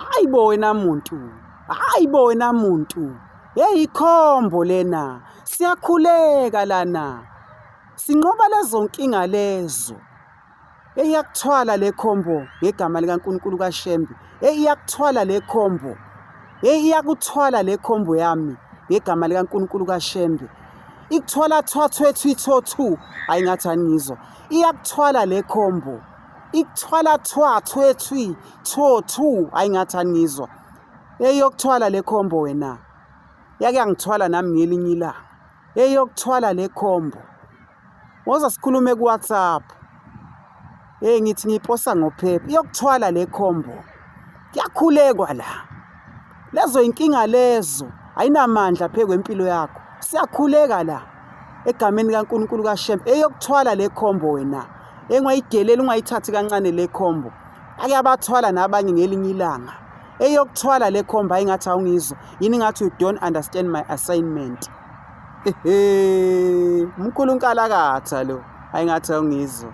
Hayi bo wena muntu, hayi bo wena muntu. Hey ikhombo lena, siyakhuleka lana. Sinqoba lezo nkinga lezo. Hey iyakuthwala le khombo ngegama likaNkulunkulu kaShembe. Hey iyakuthwala le khombo. Hey iyakuthwala le khombo yami ngegama likaNkulunkulu kaShembe. Ikuthwala thwathwethu ithothu, hayi ngathi aningizwa. Iyakuthwala le khombo. Ikuthwala thwathwethu thothu, hayi ngathi aningizwa. Hey yokuthwala le khombo wena. Yake yangithwala nami ngelinye ilanga. Hey yokuthwala le khombo. Woza sikhulume ku-WhatsApp. Hey ngithi ngiposa ngophepha. Iyokuthwala le khombo. Kuyakhulekwa la. Lezo inkinga lezo ayinamandla phe kwempilo yakho. Siyakhuleka la. Egameni kaNkulunkulu kaShembe. Eyokuthwala le khombo wena. Engayideleli ungayithathi kancane le khombo. Ake abathwala nabanye ngelinye ilanga. Eyokuthwala le khombo ayingathi awungizwa. Yini ngathi you don't understand my assignment. Ehe, mkhulu unkalakatha lo. Ayingathi awungizwa.